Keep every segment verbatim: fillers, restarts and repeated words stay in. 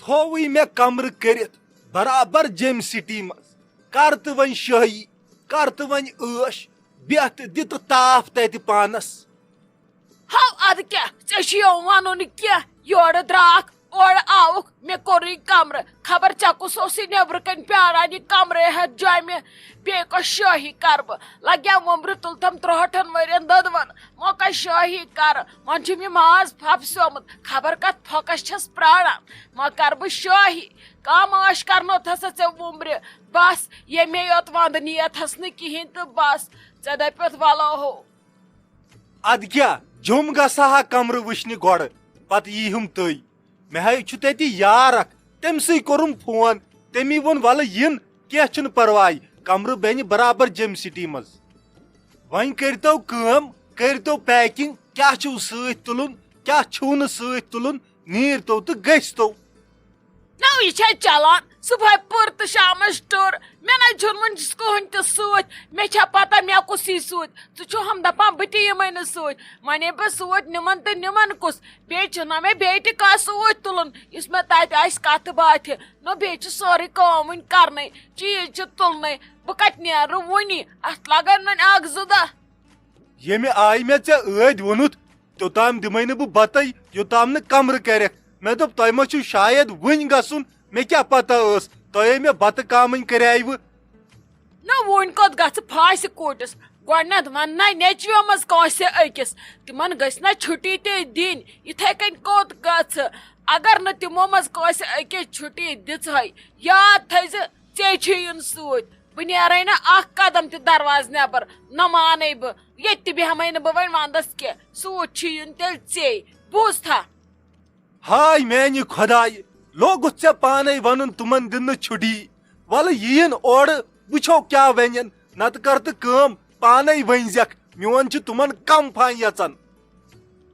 کھووٕے مےٚ کمرٕ کٔرِتھ برابر جیمۍ سٹی منٛز۔ کر تہٕ وۄنۍ شٲہی، کر تہٕ وۄنۍ عٲش، بیٚہہ تہٕ دِ تہٕ تاپھ تتہِ پانس۔ ہو، ادٕ کیٛاہ، ژےٚ چھُے یِوان ونُن کینٛہہ؟ یورٕ درٛاکھ، اورٕ آوُکھ، مےٚ کوٚرُے کمرٕ۔ خبر ژےٚ کُس اوسُے نیٚبرٕ کنۍ پیاران یہِ کمرٕ ہٮ۪تھ جامہِ؟ بیٚیہِ کۄس شٲہی کرٕ بہٕ؟ لگیا وُمبرِ تُلتم ترٛوہٹھن ؤرین دۄدون۔ وۄنۍ کۄس شٲہی کرٕ؟ وۄنۍ چھُم یہِ ماز پھپسیومُت، خبر کتھ پھۄکس چھس پراران۔ وۄنۍ کرٕ بہٕ شٲہی۔ کم عٲش کرنو تھسا ژےٚ وُمبرِ؟ بس، ییٚمے یوت ونٛدٕ نیتھس نہٕ کِہینۍ تہٕ بس، ژےٚ دپیوتھ ولو ہو۔ ادٕ کیٛاہ، جوٚم گژھٕ ہا کمرٕ وٕچھنہِ گۄڈٕ، پتہٕ یی ہُم تُہۍ۔ مےٚ ہے چھُ تتہِ یار اکھ، تٔمۍ سٕے کوٚرُم فون، تٔمی ووٚن، "ولہٕ یِن، کینٛہہ چھُنہٕ پرواے، کمرٕ بنہِ برابر جیمۍ سٹی منٛز۔" وۄنۍ کٔرۍتو کٲم، کٔرۍتو پیکنگ، کیٛاہ چھُو سۭتۍ تُلُن، کیٛاہ چھُو نہٕ سۭتۍ تُلُن، نیٖرتو تہٕ گٔژھۍتو۔ نو، یہِ چھا چلان؟ صبحٲے پٔر تہٕ شامس ٹٔر۔ مےٚ نَے چھُنہٕ وُنہِ کٕہٕنۍ تہِ سۭتۍ۔ مےٚ چھا پتہ مےٚ کُس یی سۭتۍ؟ ژٕ چھُہم دپان بہٕ تہِ یِمے نہٕ سۭتۍ۔ وۄنۍ ییٚلہِ بہٕ سۭتۍ نِمن تہٕ نِمن کُس؟ بیٚیہِ چھُنہ مےٚ بیٚیہِ تہِ کانٛہہ سۭتۍ تُلُن، یُس مےٚ تتہِ آسہِ کتھٕ باتھِ۔ نہ، بیٚیہِ چھِ سٲرٕے کٲم وُنہِ کرنَے، چیٖز چھِ تُلنَے۔ بہٕ کتہِ نیرٕ وُنی؟ اتھ لگن وۄنۍ اکھ زٕ دۄہ۔ ییٚمہِ آیہِ مےٚ ژےٚ ٲدۍ ووٚنُتھ، توٚتام دِمے نہٕ بہٕ بتَے، یوٚتام نہٕ کمرٕ کرکھ۔ مےٚ دوٚپ، تۄہہِ ما چھُو شاید وُنۍ گژھُن؟ مےٚ کیٛاہ پتہ ٲس، تۄہے مےٚ بتہٕ کامٕنۍ کریاوٕ۔ نہ، وُنۍ کوٚت گژھٕ پھاسہِ کوٗٹِس؟ گۄڈٕنٮ۪تھ ونناے نیٚچویو منٛز کٲنٛسہِ أکِس، تِمن گژھِ نہ چھُٹی تہِ دِنۍ۔ یِتھے کٔنۍ کوٚت گژھٕ؟ اگر نہٕ تِمو منٛز کٲنٛسہِ أکِس چھُٹی دِژہے، یاد تھٲیزِ، ژےٚ چھُے یُن سۭتۍ۔ بہٕ نیرے نہٕ اکھ قدم تہِ دروازٕ نٮ۪بر، نہ مانے بہٕ۔ ییٚتہِ تہِ بیٚہمے نہٕ بہٕ وۄنۍ ونٛدس کینٛہہ۔ سۭتۍ چھُے یُن تیٚلہِ ژے۔ بوٗزتھا؟ ہاے میانہِ خۄدایہِ، لوگُتھ ژےٚ پانے ونُن تِمن دِنہٕ چھُٹی۔ ولہٕ یِیِن اورٕ، وٕچھو کیٛاہ ونن، نتہٕ کر تہٕ کٲم، پانے ؤنۍزٮ۪کھ، میون چھُ تِمن کم پھان یژان۔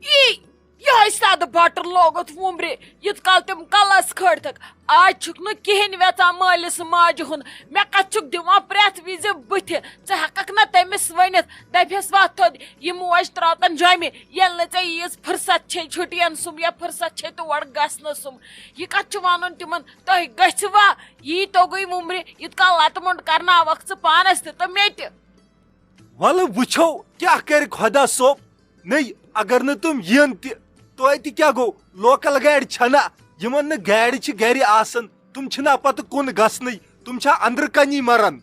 یی، یِہوٚے سادٕ بٹُر لوگُتھ وُمبرِ، یِتھ کال تِم کلس کھٲلتھکھ۔ آز چھُکھ نہٕ کِہیٖنۍ وٮ۪ژان مٲلِس ماجہِ ہُنٛد۔ مےٚ کتھ چھُکھ دِوان پرٛٮ۪تھ وِزِ بٕتھِ؟ ژٕ ہٮ۪ککھ نہ تٔمِس ؤنِتھ، دپٮ۪س وۄتھ تھوٚد، یہِ موج ترٛاوتن جۄمہِ، ییٚلہِ نہٕ ژےٚ ییٖژ فرصت چھے چھُٹین سُم یا فرصت چھے تور گژھنہٕ سُم۔ یہِ کتھ چھُ ونُن تِمن، تُہۍ گٔژھِوا؟ یی توٚگُے وُمبرِ، یِتھ کال لتہٕ موٚنڈ کرناوکھ ژٕ پانس تہِ تہٕ مےٚ تہِ۔ ولہٕ وٕچھو کیٛاہ کرِ خۄدا صٲب۔ نٔے، اگر نہٕ تِم یِن تہِ، توتہِ کیٛاہ گوٚو؟ لوکل گاڑِ چھنا، یِمن نہٕ گاڑِ چھِ گرِ آسان، تِم چھِنا پتہٕ کُن گژھنٕے، تِم چھا أنٛدرٕ کنی مران؟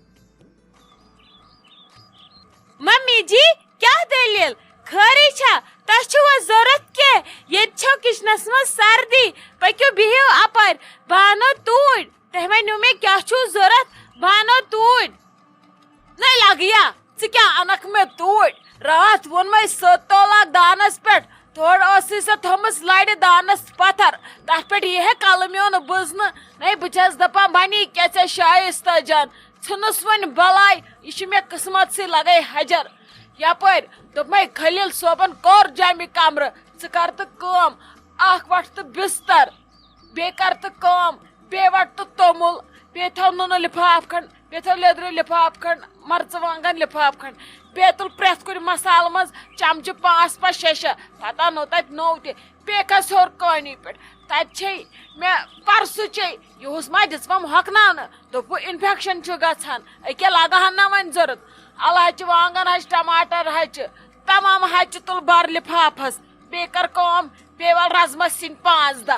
ممی جی، کیٛاہ دٔلیٖل؟ خٲرٕے چھا؟ تۄہہِ چھُوا ضروٗرت کینٛہہ؟ ییٚتہِ چھو کچنس منٛز سردی، پٔکِو بِہِو اپٲرۍ، بہٕ انو توٗرۍ۔ تۄہہِ ونیو مےٚ کیٛاہ چھُو ضروٗرت، بہٕ انو توٗرۍ۔ نَے لگیا، ژٕ کیٛاہ اَنکھ مےٚ توٗرۍ؟ راتھ ووٚن مےٚ سٔت تولہٕ اکھ دانَس پٮ۪ٹھ، تورٕ ٲسٕے سۄ تھٲومٕژ لَرِ دانَس پَتھر، تَتھ پٮ۪ٹھ یی ہے کَلہٕ میون بٕزنہٕ۔ نَے بہٕ چھَس دَپان بَنی کیٛاہ ژےٚ شایِستہ جان، ژھٕنُس وۄنۍ بَلاے، یہِ چھُ مےٚ قٕسمَتسٕے لَگَے ہَجر۔ یَپٲرۍ دوٚپمَے خلیٖل صٲبَن کوٚر جامہِ کَمرٕ، ژٕ کَر تہٕ کٲم، اَکھ وَٹھ تہٕ بِستَر، بیٚیہِ کَر تہٕ کٲم، بیٚیہِ وَٹ تہٕ توٚمُل، بیٚیہِ تھاو نُنہٕ لِفاف کھنٛڈ، بیٚیہِ تھاو لیٚدرِ لِفاف کھنٛڈ، مَرژٕوانٛگَن لِفاف کھنٛڈ، بیٚیہِ تُل پرٛٮ۪تھ کُنہِ مصالہٕ منٛز چمچہٕ پانٛژھ پانٛژھ شےٚ شےٚ، پَتہٕ اَنو تَتہِ نوٚو تہِ، بیٚیہِ کھَس ہیوٚر کٲنی پٮ۪ٹھ۔ تَتہِ چھے مےٚ پَرسُہ چے، یِہُس ما دِژوَم ہۄکھناونہٕ، دوٚپُکھ اِنفٮ۪کشَن چھُ گژھان، أکیٛاہ لَگہٕ ہَن نہ وۄنۍ ضوٚرَتھ۔ اَلہٕ ہَچہِ، وانٛگَن ہَچہِ، ٹماٹر ہَچہِ، تَمام ہَچہِ تُل بَر لِفافَس، بیٚیہِ کَر کٲم، بیٚیہِ وَل رَزما سِنۍ پانٛژھ دَہ۔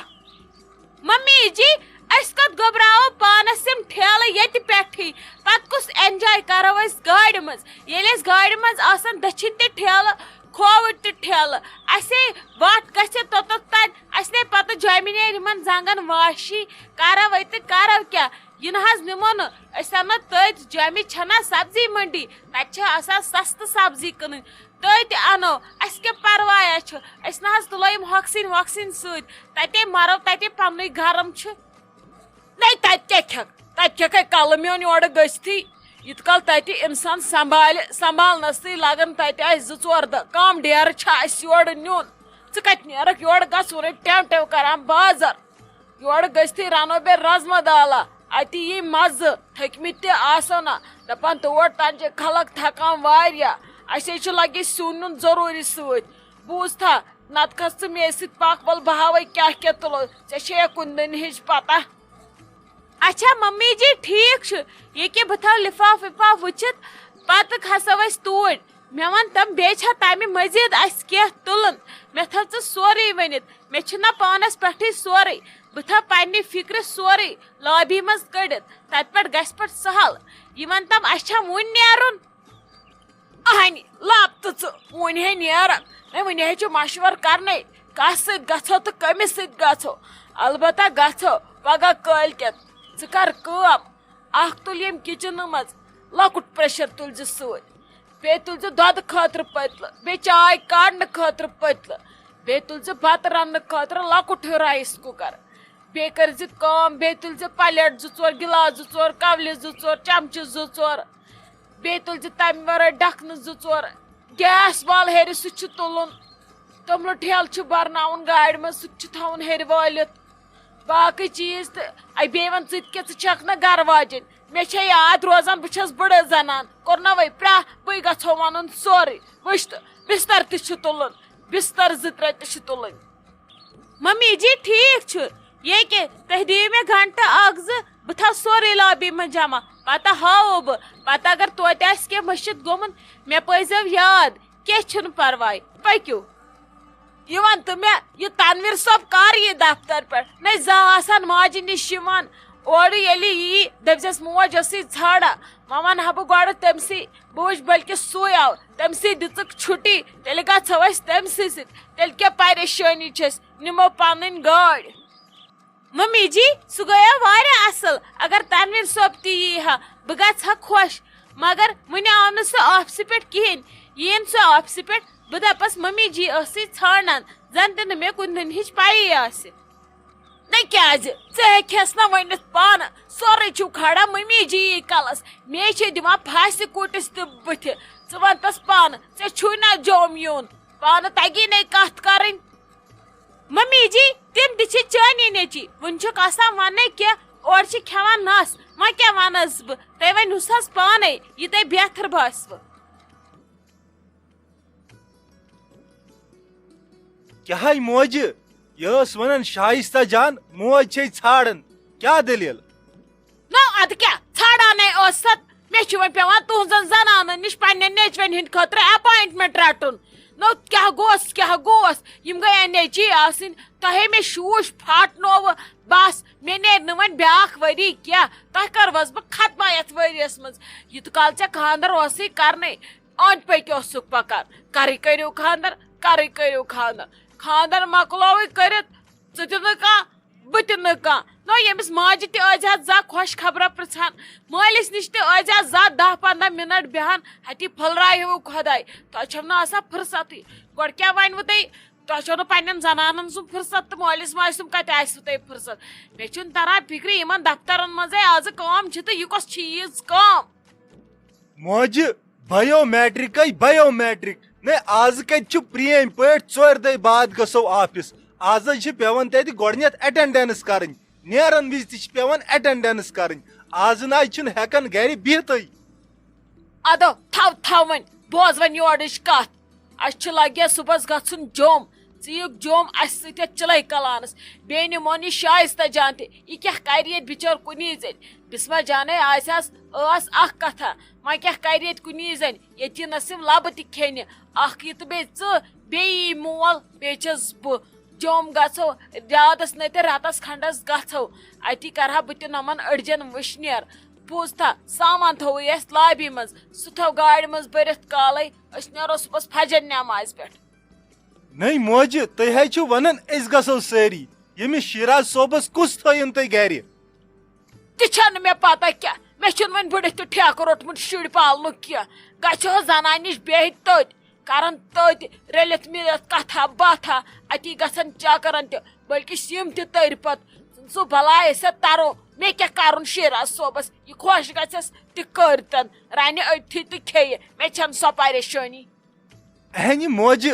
ممی جی، أسۍ کتھ گوٚبراوو پانس یِم ٹھیلہٕ ییٚتہِ پٮ۪ٹھٕے؟ پتہٕ کُس enjoy کرو أسۍ گاڑِ منٛز؟ ییٚلہِ أسۍ گاڑِ منٛز آسن دٔچھِنۍ تہِ ٹھیلہٕ، کھووٕرۍ تہِ ٹھیلہٕ، اسے وتھ گژھِ توٚتتھ تانۍ، اسہِ نے پتہٕ جامہِ نیرِ یِمن زنگن واشی، کرو أتہِ تہٕ کرو کیٛاہ؟ یہِ نہ حظ نِمو نہٕ، أسۍ انو تٔتۍ، جامہِ چھنا سبزی منڈی، تتہِ چھِ آسان سستہٕ سبزی کٕنٕنۍ۔ تٔتۍ اَنو، اَسہِ کیٛاہ پَرواے چھُ؟ أسۍ نہ حظ تُلو یِم ہۄکھسِنۍ وۄکھسِنۍ سۭتۍ، تَتے مَرو، تَتے پَننُے گرم چھُ۔ نَے، تَتہِ کیٛاہ کھٮ۪کھ؟ تَتہِ کھٮ۪کھَے کَلہٕ میون یورٕ گٔژھتھٕے۔ یِتھ کال تَتہِ اِنسان سنبھالہِ، سنبھالنَس تہِ لَگَن تَتہِ اَسہِ زٕ ژور دۄہ۔ کَم ڈیرٕ چھا اَسہِ یورٕ نیُن؟ ژٕ کَتہِ نیرَکھ یورٕ گژھُن، ٹٮ۪و ٹٮ۪و کَران بازر؟ یورٕ گٔژھتھٕے رَنو بیٚیہِ رَزما دالا، اَتی یی مَزٕ۔ تھٔکمٕتۍ تہِ آسو نہ، دَپان تور تام چھِ خلق تھکان واریاہ۔ اَسے چھُ لَگہِ سیُن نیُن ضروٗری سۭتۍ۔ بوٗزتھا، نتہٕ کھس ژٕ مے سۭتۍ پکھ، ول بہٕ ہاوے کیٛاہ کیٛاہ تُلو، ژےٚ چھے کُنہِ دُنہِچ پتہ۔ اچھا ممی جی، ٹھیک چھُ، یہِ کہِ بہٕ تھاو لفاف وفاف وٕچھِتھ، پتہٕ کھسو أسۍ توٗرۍ۔ مےٚ وَن تِم، بیٚیہِ چھا تَمہِ مٔزیٖد اَسہِ کینٛہہ تُلُن؟ مےٚ تھٲو ژٕ سورُے ؤنِتھ، مےٚ چھُنہ پانَس پٮ۪ٹھٕے سورُے۔ بہٕ تھاو پننہِ فِکرِ سورُے لابی منٛز کٔڑِتھ، تَتہِ پٮ۪ٹھ گژھِ پَتہٕ سہل۔ یہِ وَن تِم، اَسہِ چھا وُنہِ نیرُن؟ اہنی، لب تہٕ ژٕ، وُنہِ ہے نیرکھ۔ ہے، وُنہِ ہے چھُ مشورٕ کرنے، کس سۭتۍ گژھو تہٕ کٔمِس سۭتۍ گژھو۔ البتہ گژھو پگاہ کٲلۍ کٮ۪تھ۔ ژٕ کر کٲم، اکھ تُل ییٚمہِ کچنہٕ منٛز لۄکُٹ پریشر تُلۍ زِ سۭتۍ، بیٚیہِ تُلۍ زِ دۄدٕ خٲطرٕ پٔتلہٕ، بیٚیہِ چاے کڑنہٕ خٲطرٕ پٔتلہٕ، بیٚیہِ تُلۍ زِ بتہٕ رننہٕ خٲطرٕ لۄکُٹ ہیوٗ رایس کُکر۔ بیٚیہِ کٔرۍ زِ کٲم، بیٚیہِ تُلۍ زِ پلیٹ زٕ ژور، گلاس زٕ ژور، کولہِ زٕ ژور، چمچہٕ زٕ ژور۔ بیٚیہِ تُلۍ زِ تَمہِ ورٲے ڈَکھنہٕ زٕ ژور۔ گیس وال ہیٚرِ، سُہ تہِ چھُ تُلُن۔ توٚملہٕ ٹھیلہٕ چھُ بَرناوُن گاڑِ منٛز، سُہ تہِ چھُ تھاوُن ہیٚرِ وٲلِتھ۔ باقٕے چیٖز تہٕ، اَے بیٚیہِ وَن ژٕ تہِ کیٛاہ، ژٕ چھَکھ نہ گَرٕ واجِنۍ؟ مےٚ چھےٚ یاد روزان، بہٕ چھَس بٕڑٕ زَنان، کوٚرنَوَے پرٛاہ، بٕے گژھو وَنُن سورُے۔ وٕچھ تہٕ، بِستَر تہِ چھُ تُلُن، بِستَر زٕ ترٛےٚ تہِ چھِ تُلٕنۍ۔ ممی جی، ٹھیک چھُ، ییٚکہِ تُہۍ دِیِو مےٚ گھنٹہٕ اکھ زٕ، بہٕ تھاوٕ سورُے لابی منٛز جمع، پتہٕ ہاوو بہٕ، پتہٕ اگر توتہِ آسہِ کینٛہہ مٔشِتھ گوٚمُت، مےٚ پٲیزیو یاد، کینٛہہ چھُنہٕ پرواے، پٔکِو۔ یہِ وَن تہٕ مےٚ، یہِ تنویر صٲب کر یی دفتر پٮ۪ٹھ؟ نَے زانٛہہ آسان ماجہِ نِش یِوان، اورٕ ییٚلہِ یی، دٔپزٮ۪س موج ٲسٕے ژھانٛڈان، وۄنۍ وَنہٕ ہا بہٕ گۄڈٕ تٔمسٕے، بہٕ وٕچھِ بلکہِ سُے آو، تٔمسٕے دِژٕکھ چھُٹی، تیٚلہِ گژھو أسۍ تٔمسٕے سۭتۍ۔ تیٚلہِ کیٛاہ پریشٲنی چھِ اَسہِ؟ نِمو پنٕنۍ گٲڑۍ۔ ممی جی، سُہ گویا واریاہ اصل۔ اگر تنویر صٲب تہِ یی ہا، بہٕ گژھٕ ہا خۄش۔ مگر وُنہِ آو نہٕ سُہ آفسہٕ پٮ۪ٹھ کِہینۍ۔ یِیِن سُہ آفسہٕ پٮ۪ٹھ، بہٕ دپس ممی جی ٲسٕے ژھانڈان، زن تہِ نہٕ مےٚ کُنہِ دُنہِچ پیی آسہِ۔ نہ کیازِ؟ ژٕ ہیٚکھس نہ ؤنِتھ پانہٕ، سورُے چھُو کھالان ممی جی یی کلس۔ مے چھے دِوان پھاسہِ کوٗٹِس تہِ بٕتھِ۔ ژٕ ون تس پانہٕ، ژےٚ چھُے نہ جوم یُن؟ پانہٕ تگی نے کتھ کرٕنۍ۔ ممی جی، تِم تہِ چھِ چٲنی نیٚچی۔ وُنہِ چھُکھ آسان وَننَے کینٛہہ، اورٕ چھِ کھٮ۪وان نَس۔ وۄنۍ کیٛاہ وَنَس بہٕ؟ تُہۍ ؤنِو سَس پانَے، یہِ تۄہہِ بہتر باسِوٕ۔ کیٛاہ ہاے موجہِ؟ یہِ ٲس وَنان شایستہ جان، موج چھے ژھانٛڈان۔ کیٛاہ دٔلیٖل؟ نو، ادٕ کیٛاہ، ژھانڈانے ٲسَتھ۔ مےٚ چھُ وۄنۍ پٮ۪وان تُہنٛزن زنانن نِش پننٮ۪ن نیٚچوٮ۪ن ہٕنٛدِ خٲطرٕ appointment رٹُن۔ نو، کیٛاہ گوٚوس، کیٛاہ گوٚوس؟ یِم گٔیے نیٚچی آسٕنۍ۔ تۄہے مےٚ شوٗش پھاٹنووٕ۔ بس، مےٚ نیرِ نہٕ وۄنۍ بیٛاکھ ؤری کیٛاہ۔ تۄہہِ کروس بہٕ ختمہ یتھ ؤریس منٛز؟ یوٗت کال ژےٚ خانٛدر اوسُے کرنٕے، أنٛدۍ پٔکۍ اوسُکھ پکان، کرٕے کٔرِو خانٛدر، کرٕے کٔرِو خانٛدر۔ خانٛدر مۄکلووٕے کٔرِتھ، ژٕ تہِ نہٕ کانٛہہ، بہٕ تہِ نہٕ کانٛہہ۔ نو، ییٚمِس ماجہِ تہِ ٲسۍ زِ ہا زا خۄش خبرا پرژھان، مٲلِس نِش تہِ ٲسۍ زِ ہا زا دَہ پنٛداہ مِنٹ بیٚہان، ہتی پھٔلراوِ ہیوٗ خۄداے۔ تۄہہِ چھَو نہٕ آسان فرصتٕے۔ گۄڈٕ کیٛاہ وَنوٕ تۄہہِ؟ تۄہہِ چھَو نہٕ پنٛنٮ۪ن زنانَن سُنٛد فرصت تہٕ مٲلِس ماجہِ سُنٛد کَتہِ آسِوٕ تۄہہِ فرصت؟ مےٚ چھُنہٕ تَران فِکرِ، یِمَن دفترَن منٛزَے آزٕ کٲم چھِ تہٕ یہِ کۄس چھِ ییٖژ کٲم؟ موجہِ، بایو میٹرکے بایو میٹرک۔ نے، آز کتہِ چھُ پرٛٲنۍ پٲٹھۍ ژورِ دۄہہِ بعد گژھو آفس؟ آز حظ چھِ پٮ۪وان تتہِ گۄڈٕنٮ۪تھ attendance کرٕنۍ، نیرن وِزِ تہِ چھِ پٮ۪وان attendance کرٕنۍ۔ آز نہ حظ چھِنہٕ ہٮ۪کان گرِ بِہتھٕے۔ ادو، تھو تھو وۄنۍ، بوز وۄنۍ یورٕچ کتھ۔ اسہِ چھُ لگیا صُبحس گژھُن جوٚم۔ ژٕ یِکھ جوٚم اسہِ سۭتۍ یتھ چِلے کلانس۔ بیٚیہِ نِمون یہِ شایستہ جان تہِ۔ یہِ کیٛاہ کرِ ییٚتہِ بِچٲر کُنی زٔنۍ؟ بسمہ جانے آسہِ ہس ٲس اکھ کتھا، وۄنۍ کیٛاہ کرِ ییٚتہِ کُنی زٔنۍ؟ ییٚتہِ یِن نہٕ صرف لبہٕ تہِ کھیٚنہِ۔ اکھ یہِ تہٕ بیٚیہِ ژٕ، بیٚیہِ یی مول، بیٚیہِ چھَس بہٕ۔ جوٚم گژھو، زیادس نہٕ تہِ رٮ۪تس کھنٛڈس گژھو۔ اتی کرٕ ہا بہٕ تہِ نۄمن أڈجن وٕشنیر۔ پوٚز تھا، سامان تھووُے اَسہِ لابی منٛز، سُہ تھاو گاڑِ منٛز بٔرِتھ کالے، أسۍ نیرو صُبحس فجر نٮ۪مازِ پٮ۪ٹھ۔ نٔے موجہِ، تُہۍ ہے چھِو ونان أسۍ گژھو سٲری، ییٚمِس شیراز صٲبس کُس تھٲیِن تُہۍ گرِ؟ تہِ چھَنہٕ مےٚ پتہ کیٛاہ، مےٚ چھُنہٕ وۄنۍ بٔڑِتھ تہِ ٹھیکہٕ روٚٹمُت شُرۍ پالنُک کینٛہہ۔ گژھِ ہا زنانہِ نِش بیٚہہِ تٔتۍ، کرن تٔتۍ رٔلِتھ مِلِتھ کتھا باتھا، اتی گژھن چکرن تہِ، بلکہِ یِم تہِ تٔرۍ پتہٕ۔ سُہ بلاے أسۍ ترو، مےٚ کیٛاہ کرُن شیراز صٲبس؟ یہِ خۄش گژھٮ۪س تہِ کٔرتن، رنہِ أتھی تہٕ کھیٚیہِ، مےٚ چھَنہٕ سۄ پریشٲنی۔ اہنہِ موجہِ،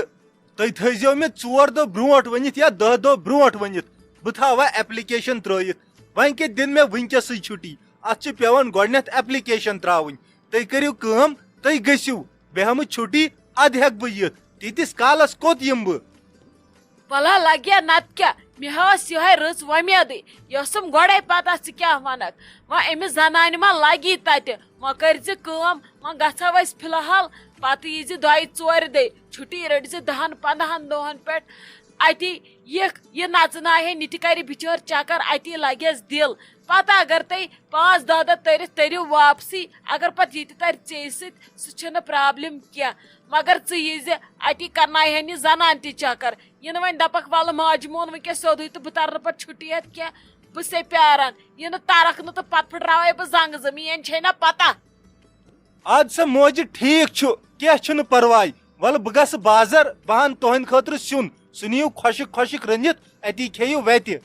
تُہۍ تھٲیزیو مےٚ ژور دۄہ برونٛٹھ ؤنِتھ یا دَہ دۄہ برونٛٹھ ؤنِتھ، بہٕ تھاوٕ ہا application ترٲیِتھ۔ وۄنۍ کتہِ دِن مےٚ وٕنکیٚسٕے چھُٹی؟ اتھ چھِ پٮ۪وان گۄڈٕنٮ۪تھ application ترٛاوٕنۍ۔ تُہۍ کٔرِو کٲم، تُہۍ گٔژھِو، بہٕ ہٮ۪مہٕ چھُٹی، ادٕ ہٮ۪کہٕ بہٕ یِتھ۔ تیٖتِس کالس کوٚت یِمہٕ بہٕ؟ وَلہ لَگہِ نَتہٕ کیٛاہ، مےٚ ٲس یِہوٚے رٕژ وۄمیدٕے، یہِ ٲسٕم گۄڈَے پَتہ ژٕ کیٛاہ وَنَکھ۔ وۄنۍ أمِس زَنانہِ ما لَگی تَتہِ، وۄنۍ کٔرۍ زِ کٲم، وۄنۍ گژھو أسۍ فی الحال، پَتہٕ یی زِ دۄیہِ ژورِ دۄہہِ چھُٹی، رٔٹۍ زِ دَہَن پنٛداہَن دۄہَن پٮ۪ٹھ اَتی یِکھ، یہِ نَژناوِ ہے، نِتہِ کَرِ بِچٲر چَکَر، اَتی لَگٮ۪س دِل۔ پَتہٕ اگر تُہۍ پانٛژھ دَہ دۄہ تٔرِتھ تٔرِو واپسٕے، اگر پَتہٕ یہِ تہِ تَرِ ژیٚیہِ سۭتۍ، سُہ چھُنہٕ پرابلم کینٛہہ، مگر ژٕ یی زِ اَتی کَرناوِ ہَن یہِ زَنان تہِ چَکَر۔ یِنہٕ وۄنۍ دَپَکھ وَلہٕ ماجہِ مون وٕنکیٚس سیوٚدُے تہٕ بہٕ تَرٕ نہٕ پَتہٕ چھُٹی ہٮ۪تھ کینٛہہ، بہٕ چھسے پیاران۔ یِنہٕ تَرَکھ نہٕ تہٕ پَتہٕ پھٕٹراوَے بہٕ زنٛگہٕ زٕ، میٛٲنۍ چھے نہ پَتہ۔ اَدٕ سا موجہِ، ٹھیٖک چھُ، کینٛہہ چھُنہٕ پَرواے۔ وَلہٕ بہٕ گژھٕ بازر، بہٕ اَنہٕ تُہٕنٛدِ خٲطرٕ سیُن، سُہ نِیِو خۄشِک خۄشِک رٔنِتھ، اَتی کھیٚیِو وَتہِ۔